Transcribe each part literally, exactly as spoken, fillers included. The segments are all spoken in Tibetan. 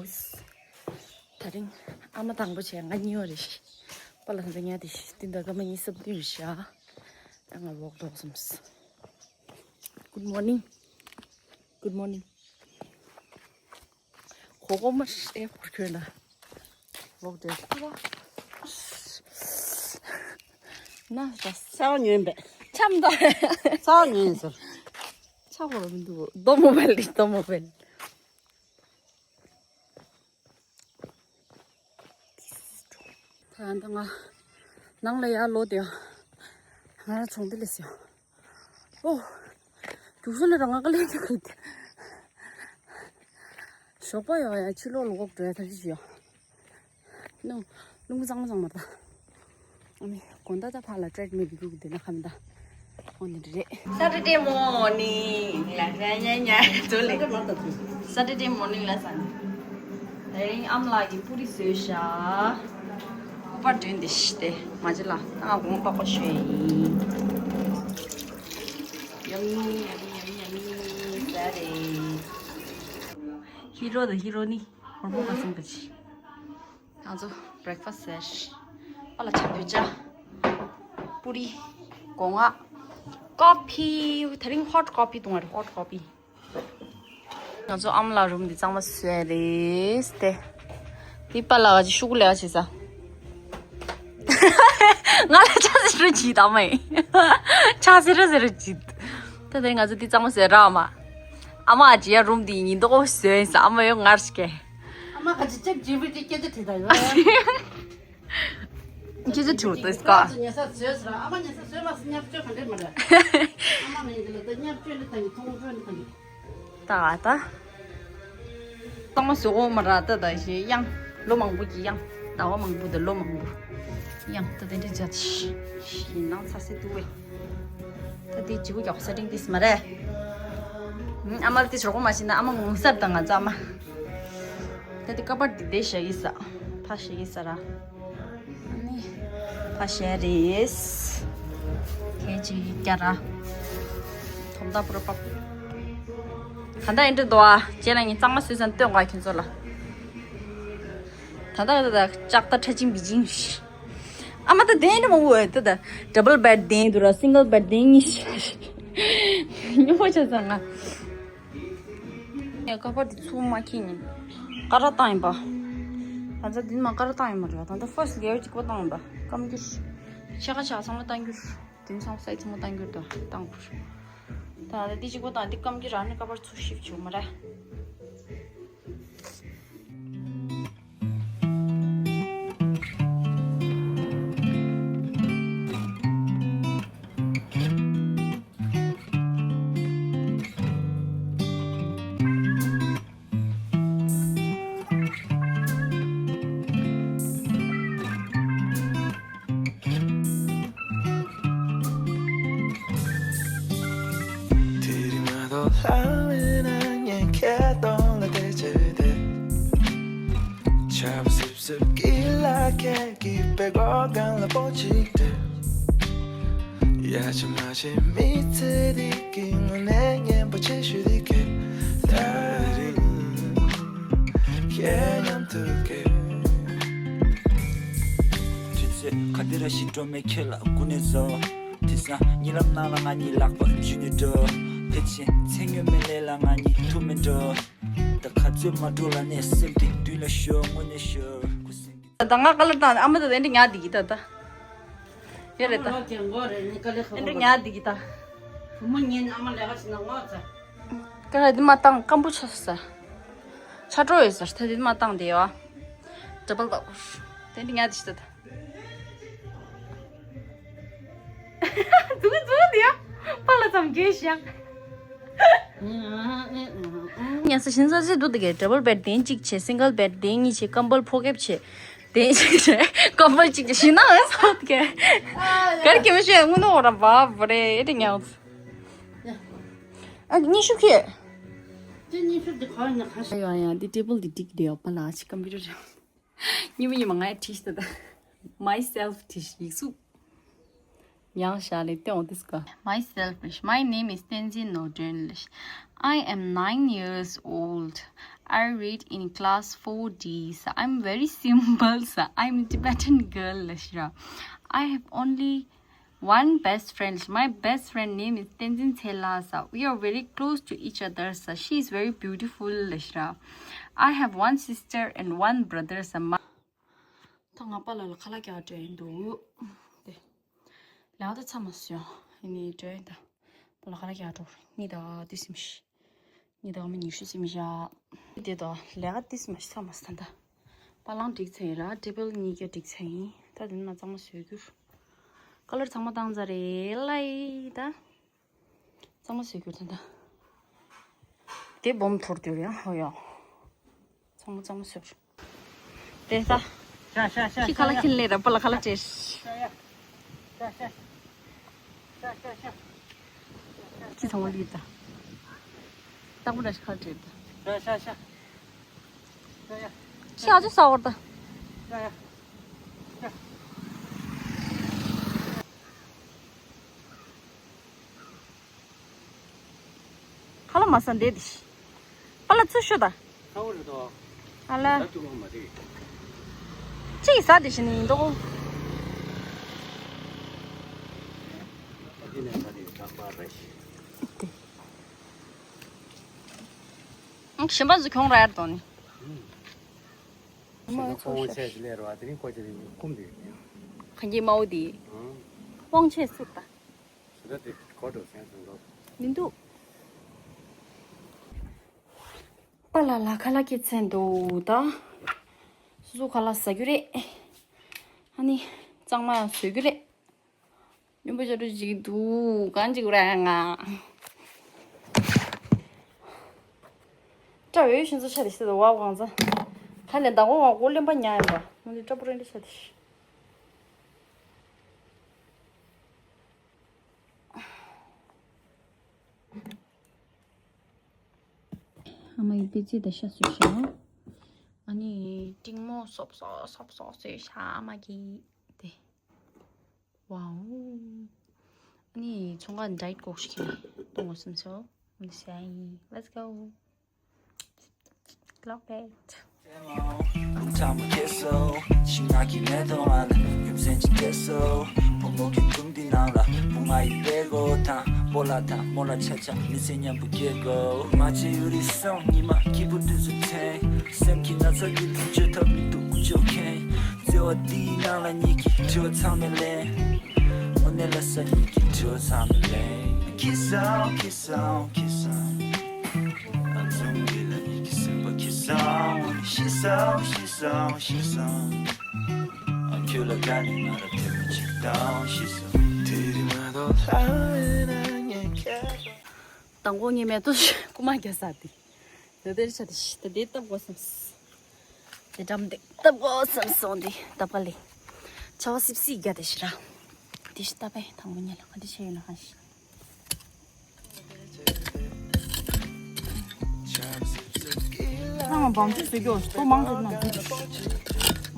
ད་རིང་ཨ་མ་དང་པོ་བྱས་ང་གཉིས་པ་རེད་ཤི། པ་ལ་ད་ཉལ་དེ་ཤི་སྟེ་ད་སྐར་མ་ཉི་ཤུ་རྩ་བདུན་རེད་ཤག་ཨ་ང་ཝོག་འགྲོ་སོང་། Good morning. Good morning. གོ་གོ་མ་ཨེ་ཧོར་ཁྱོད་ན། ཝོག་འགྲོ། ན་ད་ས་བ་ཉོན་པས། ཆམ་ད། ས་བ་ཉོན་ཟེར། ཆ་གོ་ར་མི་འདུག་གོ། རྡོ་མོ་བལ་རྡོ་མོ་བལ། ད་ཡང་ད་ང་ནང་ལ་ཡར་ལོག་དེ་ཡང་ང་རང་ཚོང་འདི་ལས་སོང་། ཨོ། རྒྱུགས་སོ་ལས་རང་ང་ཀ་ལས་ཀྱི་ཁུལ་དེ། ཞོགས་པ་ཡོང་ཡ་ཕྱི་ལོགས་ལ་འགོག་འགྲོ་ཡ་ཐབས་ཤེས་ཡོད། རླུང་རླུང་གཙང་མ་གཙང་མ་ད། ཨ་ནི་དགོང་དག་ད་ཕར་ལ་ཊྲེཌ་མིལ་རྒྱུག་འདི་ན་ཁ་མི་ད། འོ་ནི་རེད། Saturday morning ལ་ཉ་ཉ་ཉ་ཙོ་ལེ། Saturday morning ལ་སང་། དེ་རིང་ཨམ་ལགས་ཀྱིས་པུ་རི་བཟོས་ཤག་པར་འདོན་འདི་ཤི་སྟེ་མ་ཅི་ལ་ད་ང་དགོང་པགས་པ་ཤོས་ཡིན། Yummy, yummy, yummy, yummy. ཟ་རེད། ཧི་རོ་དང་ཧི་རོ་ནི་ཧོར་པོ་ག་སོང་ག་ཅི། ང་ཚོ་བྷི་རེག་ཕ་སི་ཟེར། ཨ་ལ་ཆ་བོད་ཇ། པུ་རི། སྒོ་ང་། ཀོ་ཕི། དེ་རིང་ཧོཊ་ཀོ་ཕི་བཏུང་བ་རེད། ཧོཊ་ཀོ་ཕི། ང་ཚོ་ཨམ་ལགས་རུམ་འདི་གཙང་མ་བཟོས་རེད་ཏེ། འདི་པ་ལགས་ཀྱི་ཤུ་གུ་ལས་བྱེད་ས། ང་ལ་ཆ་ཟེར་རོ་ཅི་ད་མེ། ཆ་ཟེར་རོ་ཟེར་རོ་ཅི། ད་དེ་ང་ཚོ་འདི་གཙང་མ་བཟོས་ར་མ། ཨ་མ་ཨ་ཅི་ཡ་རུམ་འདི་ཉིན་ཐོ་བཟོས་ས་ཨ་མ་ཡོད་ངར་ཞིག་གེ། ཨ་མ་ག་ཅི་ཅབ་ཇི་བི་ཏི་སྐད་ཆ་དྲིས་ད་ཡོད། སྐད་ཆ་དྲིས་འདུག་ག་ཉལ་ས་བཟོས་ཟེར་ཨ་མ་ཉལ་ས་བཟོས་མ་སི་ཉབ་ཅོ་ག་འདྲེ་མ་རེད། ཨ་མ་ངས་འདི་ལ་ད་ཉབ་ཅོ་ནི་ད་ཡི་མཐོང་ཅོ་ནི་ད་ཡི། ད་ད། གཙང་མ་བཟོ་གོ་མ་ར་ད་ད་ཞེས་དབྱངས་ལོ་མང་པོ་གི་དབྱངས་ཟླ་བ་མང་པོ་དང་ལོ་མང་པོ་དབྱངས་ད་དེ་འདྲ་བྱ་ཞེས་ནང་ཚ་སེ་འདུག་བས། ད་དེ་ཇི་བོ་ཀྱོག་ས་ཏིང་ཏིས་མ་རེད། ཨ་མ་ལ་དེ་བཟོ་གོ་མ་ཤེས་ན་ཨ་མ་ངོ་ས་དང་ང་ཚ་མ། ད་དེ་ཀ་པར་དེ་དེ་བཞག་གི་ས་ཕ་བཞག་གི་ས་ར། ཨ་ནི། ཕ་ཤ་རེད། ཁྱེད་ཀྱིས་སྐྱ་ར། དོམ་ད་པུ་ར་པ། ད་ལྟ་ཨེ་འདྲ་འདུག་ཨ། ཁྱེད་རང་གཉིས་གཙང་མ་བཟོས་ཙང་སྟོན་དགོས་ཁྱེད་ཚོ་ལ། ད་ལྟ་ད་ལྟ་ལྕགས་རྟ་ཁྲ་ཆིང་བི་ཆིང་། ཨ་མ་ད་དེ་འདྲ་མང་པོ་ད་ལྟ་ཌབ་བལ་བེད་དེ་འདུག་ར་སིང་གལ་བེད་དེ་གཉིས། ཉོ་བ་ཆ་ཚང་ང་། ངས་ཀ་པར་འདི་ཚུར་མ་འཁྱེར་ཉིན། ཀ་ར་བཏང་ཡིན་པ། ད་ལྟ་འདི་མ་ཀ་ར་བཏང་ཡིན་མ་རེད་པ། ད་ལྟ་ཕར་སི་ལེ་ཡར་གཅིག་པོ་བཏང་ཡིན་པ། སྐམ་རྒྱུ། ཕྱེད་ཀ་ཕྱེད་ཀ་ཚང་མ་བཏང་རྒྱུ། དེ་ཚང་མ་སའི་ཚང་མ་བཏང་རྒྱུ་ད་བཏང་དགོས། ད་ལྟ་འདི་གཅིག་པོ་བཏང་འདི་སྐམ་རྒྱུ་ར་ནི་ཀ་པར་ཚུར་ཤིབ་བྱུང་མ་རེད། དེ་རིང་མ་གཏོགས་ལྷ་མེད་ན་ངས་ཁྱེད་གདོང་ལ་བལྟས་བྱས་ཏེ། ཆར་པ་སིབ་སིབ་ཀྱི་ལ་ཁད་ཀྱི་པད་གོག་སྒང་ལ་པོ་གཅིག་སྤྲད། ཡ་ཆ་མ་བྱེད་མི་ཚེ་འདི་གི་དངོས་གནས་སྙན་པོ་ཆེ་ཤོས་འདི་གས། ད་རེས་ཁྱེད་མཉམ་དུ་གས། དུས་ཚོད་ག་དེ་ར་ཞིག་འགྲོ་མེད་ཁྱེད་ལ་སྒུག་ནས་བཟོ། དེང་སང་གཉིད་ལམ་ནང་ལ་ང་གཉིས་ལག་པ་འཇུས་ནས་འགྲོ། ཕལ་ཆེར་མཚན་སྨྱོ་མེད་ལས་ལ་ང་གཉིས་ཐུག་མེད་འགྲོ། ད་ག་ཚོད་མ་འགྲོ་ལ་ནས་སེམས་དེ་མདུན་ལ་ཤོར་དངོས་གནས་ཤོར་ཁུ་སེམས་ཀྱི། ད་ང་ཀ་ལ་བཏང་ཨ་མ་ད་ཨེ་འདྲ་ཉག་བསྡད་ཀྱི་ད་ད། ཡོད་རེད་ད། ཨ་མ་ལོ་རྒན་གོག་རེད་ནི་ཀ་ལེ་ཁ་ཨེ་འདྲ་ཉག་བསྡད་ཀྱི་ད། བུ་མོ་ཉིན་ཨ་མ་ལས་ཀ་བྱེད་ན་ངོ་ཚ། ཀ་ལ་འདི་མ་བཏང་སྐམ་པོ་ཆགས་ས། ཆགས་འགྲོ་ཡོད་ས་ད་འདི་མ་བཏང་དེ་ཡོད། ཌབ་བལ་ད། དེ་འདྲ་ཉག་བསྡད་ཀྱི་ད་ད། འཛུགས་འཛུགས་དེ་ཡ། པ་ལ་ཙམ་རྒྱས་ཤག་ཉལ་ས་ཞིང་ས་ཟིག་འདུག་དེ་གའི་ཌབ་བལ་བེད་དེན་གཅིག་བྱས་སིང་གལ་བེད་དེན་གཉིས་བྱས་ཀམ་བལ་ཕོ་ཁེབས་བྱས་དེན་གཅིག་བྱས་ཀམ་བལ་གཅིག་བྱས་ཞིང་ནང་ཡང་ཚོགས་དེ་གའི་གར་གྱི་མི་ཤེས་དངུལ་ནོ་ར་བ་བ་རེ་ཨེ་དེ་ཉལ། ཨ་ཉི་ཤུ་ཁེ། དེ་ཉི་ཤུ་དེ་ག་ཡིན་ན་ག་ཤ། ཡང་ཡང་དེ་ཊེ་བལ་དེ་འགྲིག་དེ་ཡོད་པ་ལ་ཅི་ཀམ་པུ་ཊར་རེད། ཉི་མ་ཉི་མ་ང་ཡ་བྲིས་ཤི་ད་ད། Myself བྲིས་ཤི་ཡིག་གཟུགས། ཡང་ཞག་ལས་སྟོན་འོ་དུས་ཀ། Myself ལས། My name is Tenzin Nordin ལས། I am nine years old. I read in class four D. So I'm very simple. So I'm a Tibetan girl, Lashra. I have only one best friend. My best friend name is Tenzin Tsela. So we are very close to each other. So she is very beautiful, Lashra. I have one sister and one brother. So my ད་ང་པཱ་ལགས་ལ་ཁ་ལག་རྒྱག་འགྲོ་ཡིན་འདུག་དེ། ལས་ཀ་ད་ཚར་མ་སོང་། ཡིན་ནའི་འགྲོ་ཡིན་ད། པཱ་ལགས་ཁ་ལག་རྒྱག་འགྲོ། གཉིད་ད་དུས་སེམས་ཤི། གཉིད་ད་མི་ཉི་ཤུ་སེམས་ཤ། དེ་ད་ལས་ཀ་དུས་སེམས་ཤི་ཚར་མ་སོང་ད། པཱ་ལགས་འགྲིག་ཚར་ཡིན་ར། ཊེ་བལ་གཉིས་ཀ་འགྲིག་ཚར་ཡིན། ད་དེ་ནས་གཙང་མ་བཟོས་རྒྱུར། ཀ་ལར་ཚང་མ་བཏང་ཚར་རེད་ལ་ཡི་ད། གཙང་མ་བཟོས་རྒྱུར་ད་ད། དེ་སྦོམ་འཐོར་དུས་ཡང་ཧོ་ཡང་། ཚང་མ་གཙང་མ་བཟོས། དེ་ད། ཤ་ཤ་ཤ། ཁྱི་ཁ་ལག་ཁྱི་ལས་ར་པཱ་ལགས་ཁ་ལག་སྤྲད། ཤ་ཤ་ཤ་ཤ། ཁྱི་ཚང་མ་ལུས་ད། སྟག་མོ་འདྲ་ཞིག་ཁ་ལག་སྤྲད་ད། ཤ་ཤ་ཤ། ཤ་ཤ། ཤ་ཨ་ཅོ་ཟ་བར་ད། ཤ་ཤ་ཤ། ཁ་ལག་མ་ཟ་འདེད་དེ་ཤི། པཱ་ལགས་ཚུར་ཤོག་ད། ཚ་བོ་རེད་དོ། ཨ་ལ། ད་ཐུག་པ་མ་རེད། གཅིག་ཟ་དེ་ཤི་ནི་ཡིན་འགྲོ། ཨ་དེ་ནས་ད་དེ་དྲག་པ་རེད་ཤི། དེ། ཨང་གཞན་པ་ཚོ་གྱོང་རག་ཡར་དོ་ནི། ཨུམ། མ་ཚོ་ཤ་ཤ། ལས་རོ་ཨ་དེ་རིང་ཁོ་ཅི་རིང་ཀུམ་དེ། གང་གི་མའོ་དེ། ཨང་། དབང་ཆེ་སུ་ད། ད་དེ་གོ་འགྲོ་སེམས་སུ་འགྲོ། མི་འདུག་པཱ་ལགས་ལ་ཁ་ལག་ཁྱེར་ཚར་འདུག་ད། སོ་སོ་ཁ་ལག་ཟ་རྒྱུ་རེད། ཨ་ནི་གཙང་མ་ཡང་བཟོ་རྒྱུ་རེད། སྨྱོན་པ་ཅོ་ཅོ་ཅིག་འདུག་གང་ཅིག་ར་ང་། སྐྲ་འོད་ཤིན་ཙོ་ཆ་དེ་ཤི་ད་བ་གང་ཚ། ཁ་ནས་མདང་དགོང་ང་མགོ་གླེན་པ་ཉལ་ཡིན་པ། ང་ལི་སྐྲ་པོ་རེ་འདྲ་ཆ་དེ་ཤི། ཨ་མ་ཡི་པི་ཙི་ད་ཤ་བཟོས་ཤག་ཨ་ནི་ཏིང་མོ་སོབ་སོབ་སོབ་སོབ་བཟོས་ཤག་ཨ་མ་གི་དེ། ཝའོ། ཨ་ནི་ཚོང་ཁང་ཌའེ་ཊི་ཀོག་ཞིག་གིས་གཏོང་བ་སེམས་སོ། ཨ་ནི་ཟ་ཡིན། Let's go. Love it. མདང་དགོང་ངས་མེ་ཏོག་རྐུ་མ་རྒྱག་ས་དེ། ད་དེར་ཆ་དེ་ཤི་ད་དེ་བཏབ་དགོས་བསམ། དེ་འགྲམ་དེ་བཏབ་དགོས་བསམ་སོང་དེ་བཏབ་ག་ལེ། ཆ་བ་སིབ་སིབ་རྒྱག་དེ་ཤི་ར། དེ་ཤི་ད་པའི་དང་པོ་ཉལ་ལ་ག་དེ་ཆ་ཡོད་ན་ཧ་ཤི། ཁང་བང་ཆུ་བཟོས་རྒྱུ་ལྟོ་མང་ཙམ་ན་འདི་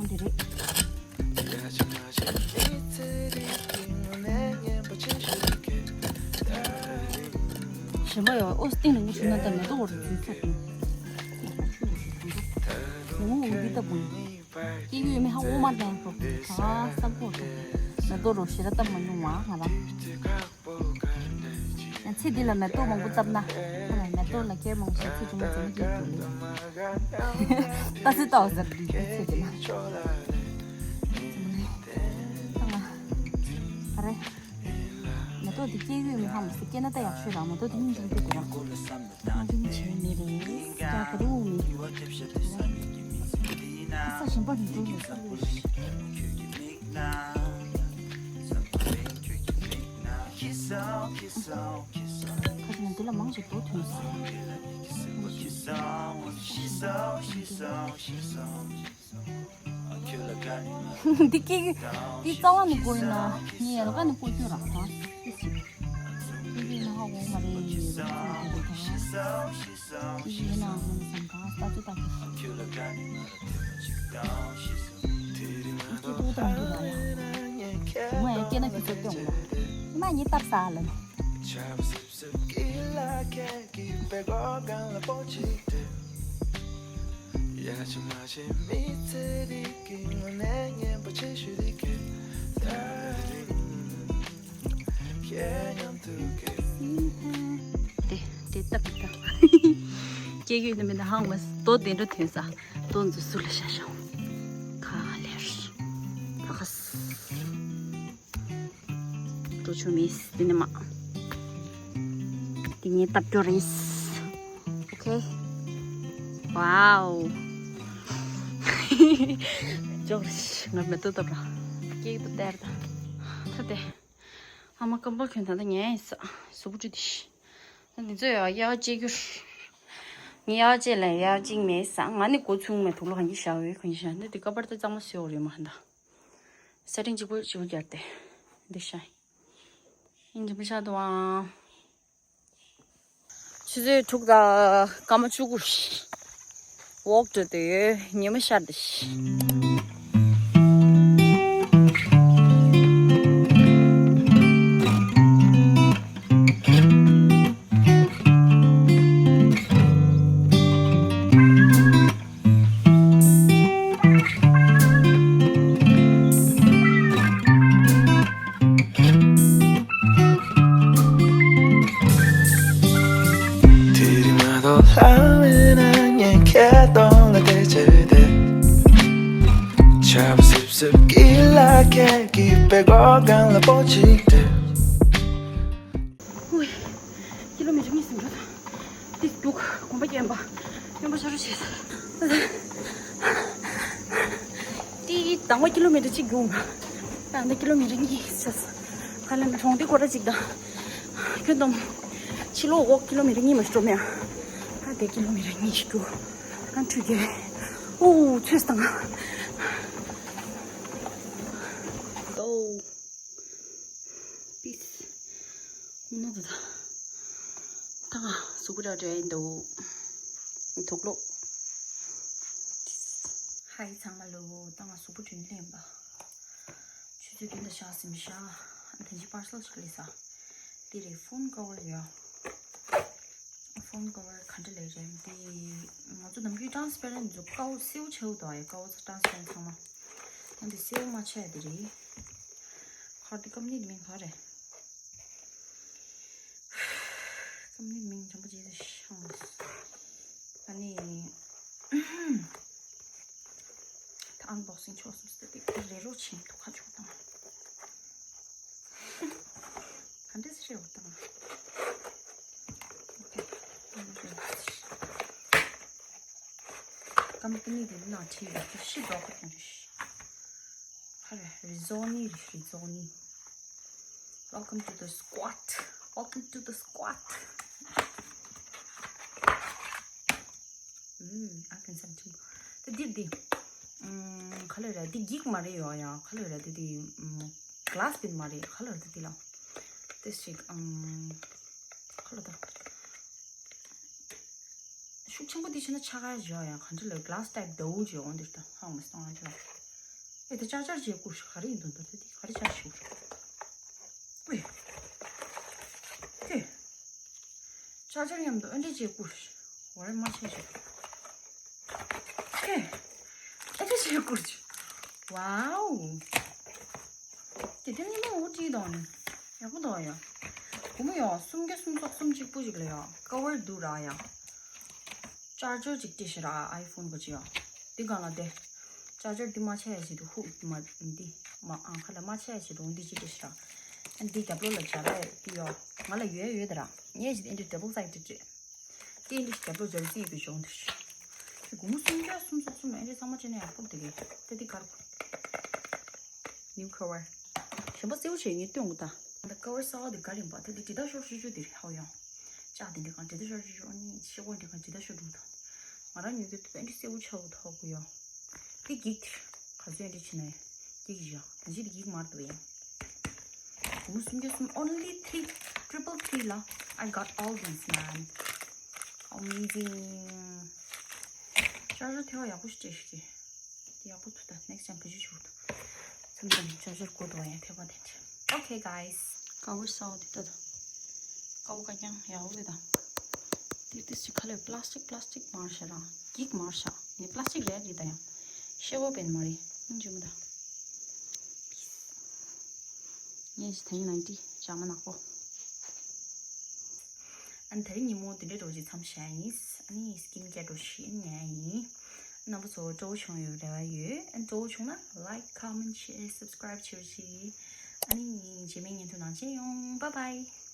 འདི་རེད། ཞིམ་པ་ཡོད། ཨོ་སྟེང་ལ་ངུ་ཆུ་ན་ད་མེ་ཏོག་འོར་འཛུལ་ཚོགས་ཡོང་། ངུ་འོ་འདི་ལྟ་བུ་ཡིན། སྐྱེ་རྒྱུ་ཡོད་མེད་ཧ་འོ་མ་ལྡན་ཁོ། ད་སྲབ་གོ་ཐུབ། མེ་ཏོག་རོ་ཞེ་ར་བཏབ་མ་མྱོང་བ་ང་རང་། ཡང་ཚེ་འདི་ལ་མེ་ཏོག་མང་པོ་བཏབ་ན། ཁོ་ལ་མེ་ཏོག་ལ་སྐྱེ་མང་པོ་ཚེ་ཆུང་མ་ཚེ་མ་སྐྱེ་དགོས་ལེ། ལྟ་ཚེ་ལྟ་བ་ཟེར་དུས་ཚེ་འདི་ལ། ད་ང་། ཨ་རེ། མེ་ཏོག་འདི་སྐྱེ་ཡོད་མི་ཧ་མ་སི་སྐྱེ་ན་ད་ཡག་ཤོས་རང་མེ་ཏོག་འདི་སྙིང་རྗེ་མི་འདུག་ར། སྙིང་རྗེ་མི་བྱེད་མི་རེད། ཀྱ་ག་རུ་མི། ས་ཞིམ་པ་རིང་པོ་ཡོད་ས་རེད། ཁ་ཅིག་འདི་ལ་མང་ཞིག་འགྲོ་ཐོན་སོང་། འདི་སྐྱེ་རྒྱུ་འདི་རྩ་བ་ནས་བརྐོས་ཡིན་ན་ངས་ཡལ་ག་ནས་བརྐོས་རྒྱུ་རག་ད་ཏི་སི། སྐྱེ་རྒྱུ་ཡིན་ན་ཧ་གོ་མ་རེད་ཡོད་པ་ཚོ་ཡོད་པ་དང་། ཡིན་ནའང་ང་ཚོ་བཟང་ག་ལྟ་ཚུལ་ལྟ་ཚུལ། ཁྱེད་ཏོག་ཏོག་འདི་ལ་ཡ། ངོ་ཡ་སྐྱེ་ན་ཁྱེད་ཚོ་སྟོན་གོ། མ་ཉི་སྟབས་ས་ལ་ནི། ཆར་པ་སིབ་སིབ་ཀྱི་ལ་ཁད་ཀྱིས་པད་ཀོག་སྒང་ལ་སྤོ་ཅིག་སྟེར། ཡ་ཆི་མ་ཆི་མི་ཚེ་རིག་གི་དངོས་གནས་སྙན་པོ་ཆེ་ཞུ་རིག་གི། ད་རིང་ཁྱེད་མཉམ་དུ་གི། དེ་དེ་ལྟ་བུ་དང་སྐྱེ་རྒྱུ་ཡིན་ན་མིན་ན་ཧང་མ་ཏོ་དེ་འདྲ་ཐོན་ས་ཏོ་འཛུལ་སུ་ལ་ཤ་ཤ་ཁ་ལེར་ད་ཁ་སི། འགྲོ་ཆོག་མེད་དེ་ནི་མ། དེ་ངའི་ལྟ་སྐྱོ་རེད། ཨོ་ཁེ། ཝའོ། ཅོག་རེ་ང་མེ་ཏོག་བཏབ་ར། ཀེག་ཏུ་སྟེར་ད། ད་དེ། ཨ་མ་རྐང་པ་གྱོན་ད་ད་ཉལ་ཡིན་ས། གཟུགས་པོ་བཀྲུས་ཏེ་ཤི། ད་འདི་ཚོ་ཡང་དབྱར་བཅད་རྒྱུར། ངས་དབྱར་བཅད་ལ་དབྱར་བཅད་མེད་ས། ང་ནི་གོ་ཚུགས་མེད་དུག་ལོག་གང་གི་བཞག་ཡོད་གང་གི་བཞག་འདི་དེ་ཀ་པར་ད་གཙང་མ་བཟོས་ཡོད་རེད་མ་ཧན་ད། ས་ཏིང་གཅིག་པོ་གཅིག་པོ་རྒྱར་ཏེ། འདི་ཤ། ཡིན་གྱི་མི་ཤ་དུ་ཨང་། ཆུ་ཚོད་དྲུག་དང་སྐར་མ་བཅུ་དགུ། ཝོག་འགྲོ་དུས་ཉི་མ་ཤར་དུས། དེ་རིང་མ་གཏོགས་ལྷ་མེད་ན་ངས་ཁྱེད་གདོང་ལ་བལྟས་བྱས་བསྡད། ཆར་པ་སིབ་སིབ་ཀྱི་ལ་ཁད་ཀྱིས་པད་ཀོག་སྒང་ལ་སྤོ་ཅིག་སྟེར། ཧུའི། ཀི་ལོ་མི་ཊར་གཉིས་ཟིན་འགྲོ་དང་། ཏིས་འདུག་གོམ་པ་རྒྱན་པ། སྨྱོན་པ་ཤོར་བྱས། ཏིས་དང་པོ་ཀི་ལོ་མི་ཊར་གཅིག་རྒྱུགས། ད་ནི་ཀི་ལོ་མི་ཊར་གཉིས་བྱས། ཁ་ལ་ནི་གྲོང་སྡེ་སྐོར་ར་གཅིག་དང་། ཁྱོད་དང་། ཕྱི་ལོགས་འོག་ཀི་ལོ་མི་ཊར་གཉིས་མ་ཤོར་མེད་ཨ། ད་དེ་ཀི་ལོ་མི་ཊར་གཉིས་ཤིག་རྒྱུགས། ཨ་འཁྲུད་རྒྱུ་རེད། ཨོ་ཚོས་དང་། ཏོ། པིས། ཧུ་ན་ད་ད། ད་ང་གཟུགས་པོ་འདྲ་འདྲ་ཡིན་འདུག་དུག་ལོག་ཧའི་ཚང་མ་ལོ། ད་ང་གཟུགས་པོ་དྲུང་ལེན་པ། ཆུ་ཚོད་བདུན་དང་ཞག་ཟིན་ཤག་ཨ་དེ་ཅི་པར་སལ་ཞིག་སླེབས་ས། འདི་རེད་ཕོན་ཀ་བར་ཡ། ཕོན་ཀ་བར་ག་འདྲ་ལས་རེད་འདི། ང་ཚོ་ནམ་རྒྱུན་ཊ་རན་སི་པེ་རན་ཊི་ཚོ་ཀའོ་སེའུ་ཆེའུ་དང་ཡ་ཀའོ་ཊ་རན་སི་པེ་རན་ཊི་ཚང་མ། ཨ་འདི་སེའུ་མ་ཆེ་འདི་རེད། ཁར་འདི་ཀམ་ནི་མིང་ག་རེད། ཀམ་ནི་མིང་འཇམ་པོ་བྱས་ཏེ་ཤང་། ཨ་ནི། ད་ཨན་བོག་སིང་ཆོག་སོང་སྟེ་དེ་རེ་རོ་ཆེན་ཐུག་ཁ་ཆོག་དང་། ག་འདྲས་སེ་རེད་བ་དང་། ཀམ་པ་ནི་དེ་ནང་ཁྲིད་ཡོད་ཀྱི་ཤི་འགྲོ་གི་དང་རེད། ཧ་རེ་རི་ཛོ་ནི་རི་ཛོ་ནི། Welcome to the squat. Welcome to the squat. ཨུམ། ཨ་ཀན་སམ་ཐིང་། ད་འདི་འདི། ཨུམ། ག་ལེ་རེད་འདི་འགྱིག་མ་རེད་ཡོ་ཡ། ག་ལེ་རེད་འདི་འདི། ཨུམ། ག་ལ་སི་པིན་མ་རེད། ག་ལེ་རེད་འདི་འདི་ལ། ཏེ་ཞིག་ཨུམ། ག་ལེ་ད། ཤུགས་ཆེན་པོ་འདི་བྱས་ན་ཆག་ཡ་བྱོས་ཡ། ག་འདྲ་ལ་ག་ལ་སི་ཊའིབ་འདྲ་བོ་བྱས་འོང་འདིར་ད་ཧང་མ་སྟོང་ཡ་ཆོག་ཨེ་ད་ཅར་ཅར་བྱས་བསྐུར་ཤག་ག་རེ་ཡིན་དོན་དུ་ད་འདི་ག་རེ་ཅར་བྱས་བསྐུར། ཨུའི། ཏེ། ཅར་ཅར་མཉམ་དུ་ཨེ་འདྲ་བྱས་བསྐུར་ཤག་འོ་རེ་མ་ཆད་ཤག་ཏེ། ཨེ་འདྲ་བྱས་བསྐུར་ཤག་ཝའོ། དེ་ཐེངས་ཉི་མ་འུ་ཁྲིད་དང་ནི། ཡག་པོ་འདུག་ཡ། སྒོར་མོ་ཡ་སུམ་བརྒྱ་སུམ་སྟོང་སུམ་གཅིག་པོ་ཞིག་ལ་ཡ། ཀ་བར་འདུག་ར་ཡ། ཅར་ཇར་ཅིག་སྤྲད་ཤག་ར་ཨའི་ཕོན་གོ་ཅི་ཡ། འདི་སྒང་ལ་བསྡད། ཅར་ཇར་འདི་མ་ཆད་ཡ་ཆེད་དུ་ཧུག་འདི་མ་འདི་མ་ཨང་ཁ་ལ་མ་ཆད་ཡ་ཆེད་དུ་འདི་ཅིག་སྤྲད་ཤག་ར། ཨ་འདི་རྒྱབ་ལོགས་ལ་སྦྱར་ཡ་འདི་ཡ། ང་ལ་ཡོད་ཡོད་དེ་ར། ངས་ཅིག་འདི་འདྲ་ཌབ་བལ་སའི་ཌི་སྤྲད། ཏེ་འདི་རྒྱབ་ལོགས་སྦྱར་རྩིས་ཡོད་པའི་གཞུང་འདི་ཞིག་སྒོར་མོ་སུམ་བརྒྱ་སུམ་སྟོང་སུམ་ཨེ་འདྲ་ཚང་མ་སྤྲད་ན་ཡག་པོ་འདུག་གས། ཏེ་འདི་གར་གོ། ནིའུ་ཁ་བར། གཞན་པ་སེའུ་བྱས་ངས་སྟོན་གོ་ད། ད་ཀ་བར་གསར་པ་འདི་ག་རེ་ཡིན་པ་ད་འདི་འདྲ་ད་ཤོར་ཤོར་ཤོར་འདི་རེད་ཧའོ་ཡང་། ལྕགས་འདི་འདྲ་གང་འདྲ་ད་ཤོར་ཤོར་ཤོར་ཨ་ནི་ཤེལ་སྒོ་འདི་གང་འདྲ་ད་ཤོར་འགྲོ་ད། ང་རང་ཉོས་གི་ད་འདི་སེའུ་ཆགས་འགྲོ་ད་གོ་ཡང་། འདི་འགྱིག་འདིར་ག་ཚོད་འདི་བྱེད་ན་ཡང་འགྱིག་བཞག་ད་ཅི་འདི་འགྱིག་མར་འདུག་ཡང་། སྒོར་མོ་སུམ་བརྒྱ་སུམ། only three triple three ལ། I got all these, man. Amazing. ཅར་ཇར་ཐེ་བ་ཡག་པོ་ཞིག་སྤྲད་ཤིག་གི། འདི་ཡག་པོ་འདུག་ད་next time བེད་སྤྱོད་ཞུ་གི་འདུག་མཚམས་མཚམས་ཅར་ཇར་དགོས་འདུག་ཡང་ཐེ་བ་དེ་འདྲ། Okay, guys. ཀ་བར་གསར་པ་འདི་ལྟ་དང་། ཀའོ་ཀ་ཀྱང་ཡག་པོ་རེད་ད། ཏི་ཏི་སི་ཁ་ལས་པ་ལ་སི་ཊིག་པ་ལ་སི་ཊིག་མར་ཤ་ར། འགྱིག་མར་ཤ། ངས་པ་ལ་སི་ཊིག་རེད་རེད་ད་ཡང་། ཤེ་བོ་པན་མ་རེད། ཨིན་ཇུ་མ་ད། ངས་ད་ཡིན་ན་ཡིན་ཏི་ཇ་མ་ནག་པོ། ཨ་ནི་ད་རིང་ཉིན་མོ་དེ་འདྲའི་འགྲོ་ཅིག་མཚམས་བཞག་ཡིན། ཨ་ནི་སི་ཀིན་ཀེར་འགྲོ་ཤི་ཨིན་ཉན་ཡིན། རྣམ་པ་ཚོ་སྤྲོ་བོ་བྱུང་ཡོད་རེ་བ་ཡོད། ཨ་ནི་སྤྲོ་བོ་བྱུང་ན་like, comment, share, subscribe བྱེད་རོགས་གྱིས། ཨ་ནི་ངས་རྗེས་མའི་བརྙན་ཐུང་ནང་མཇལ་ཡོང་། Bye bye.